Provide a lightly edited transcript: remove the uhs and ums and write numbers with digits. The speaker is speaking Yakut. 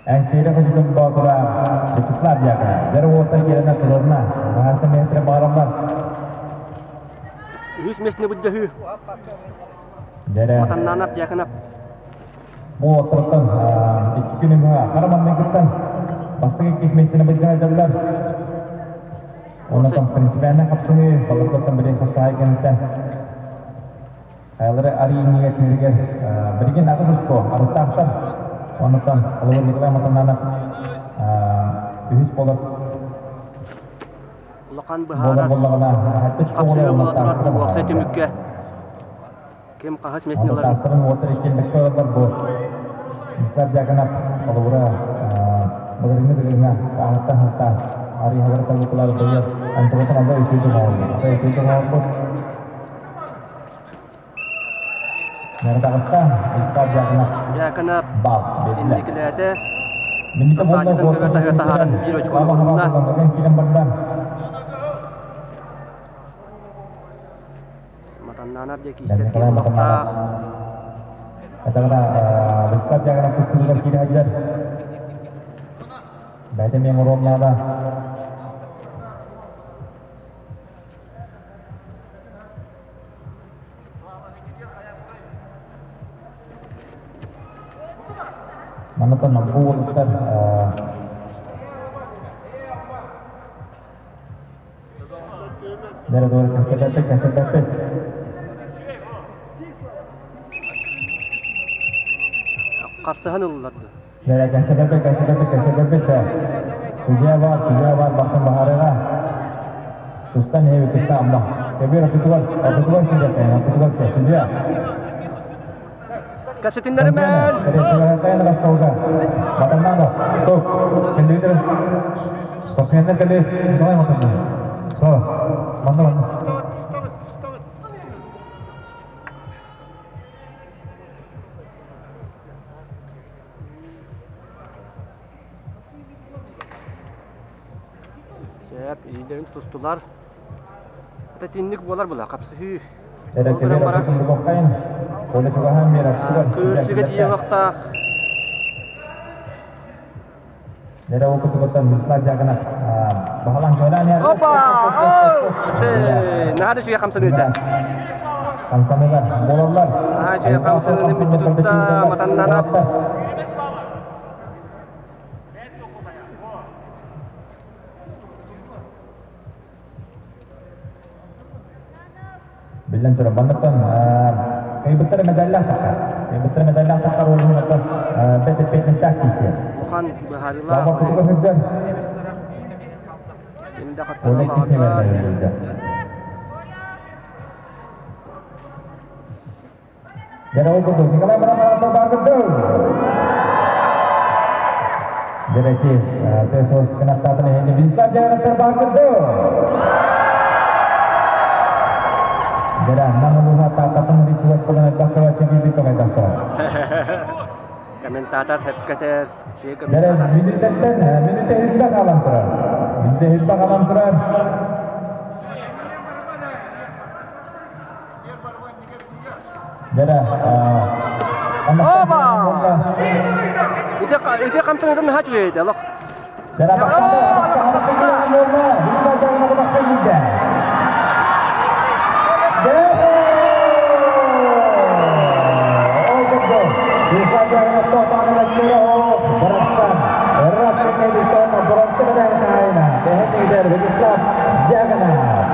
Әнсиэри хочотун боотура Вячеслав Дьяконов. Дьэр уолаттар киирэнэ тылырна. Баһаарса миэстэрэ баараллар. Үһүс миэстэни былдьаһыы. Дьэрэ. Матаннаанап Дьяконов. Бу уолаттартан икки күнү быһа хара маҥнайгыттан бастакы иккис миэстэни былдьаһайдаллар. Онтон принципиальнай хапсыһыы баларгаттан билигин хапсаҕай кэнниттэн Хайалары арыйыыга түһүлгэр билигин аҕыс очко арыттаахтар. Оннуттан холобур Николай Матананов үһүс буолар Улахан буолар быһаарар буоллаҕына сэттэ очко хапсыһыы буолар буола турар бу уопсай таастарын түмүккэ ким хаһыс миэстэни Онно ыларын таастарын уоттар иккиэн бэккэ ылаллар бу Вячеслав Дьяконов холобура былырыыҥҥы дыгыҥҥа ааһыттан сылтаан арыйыһалары талбытылар быйыл онтугутун алда үчүгэй оҥорбут. Ата үчүгэй оҥорбут. Нердаҕыста Вячеслав Дьяконов Дьяконов бал биэрдилэр. инникилээтэ Минники буолла Саадьытын көбөр таһыгар таһааран биир очкону уһунна. Киирэн барда. Матаннаанап диэки киирсэр киһи буолуохтаах. Этагына Вячеслав Дьяконов тустуугар киирэ сылдьар. Бэйэтэ эмиэ оҥоруон наада. Манна бу уолаттар Бері doğru кэпсэппэппит, кэпсэппэппит. Харсыһан ыллылар дуо? Бері кэпсэппэппит, кэпсэппэппит, кэпсэппэппит да. Судья бар, судья бар, бахтан баһарыга. Тустан иһэбит, тустан амма. Кэбиэр ортотугар, ортотугар сидиэххэ, ортотугар судья. Кэпсэтиннэримэн! Матаннано, стоп. Кэллиитер. Спортсменнар кэлли. Николай Матаннанов. Слава. Манна манна. Сөп, илиилэрин тутустулар. Это тинник буолар була, хапсыһыы. Ол гынан баран кыырсыга тиийэ уохтаах. Опа! Наһаа да үчүгэй хамсаныыта. Хамсаныылар буолаллар. Наһаа үчүгэй хамсаныыны мүччү тутта Матаннанап. Биллэн турар, манныктан кыйбыттар медаллаах таххар. Кыйбыттар медаллаах таххар уолун оттон бэт эппиэтинэстээх киирсиэ. Улахан быһаарыылаах. Баба кутуга сылдьар. Ким да Оля хаттаран кисне баҕарбат. сылдьар. Дьэ, ол курдук Николай Бараманов бааргырдыы! Дьэрэки ТСО кынаттаатын эһиги Вячеслав Дьагаровтар бааргырдыы! Дьэрэ, Нам улууһа Тааттаттан ыри чугас буолан элбэх көрөөччү киирбит тоҕойдохторо. Комментатор хөпкөтөр, үчүгэй Дьэрэ, комментатор. мүнүүтэттэн мүнүүтэ үрбэ хаалан турар. Мүнүүтэ үрбэ хаалан турар. Дьэрэ, Оба! Ити ити хамсаныытын наһаа үчүгэй этэ, олох. Дьэрэ, Вячеслав Дьяконов.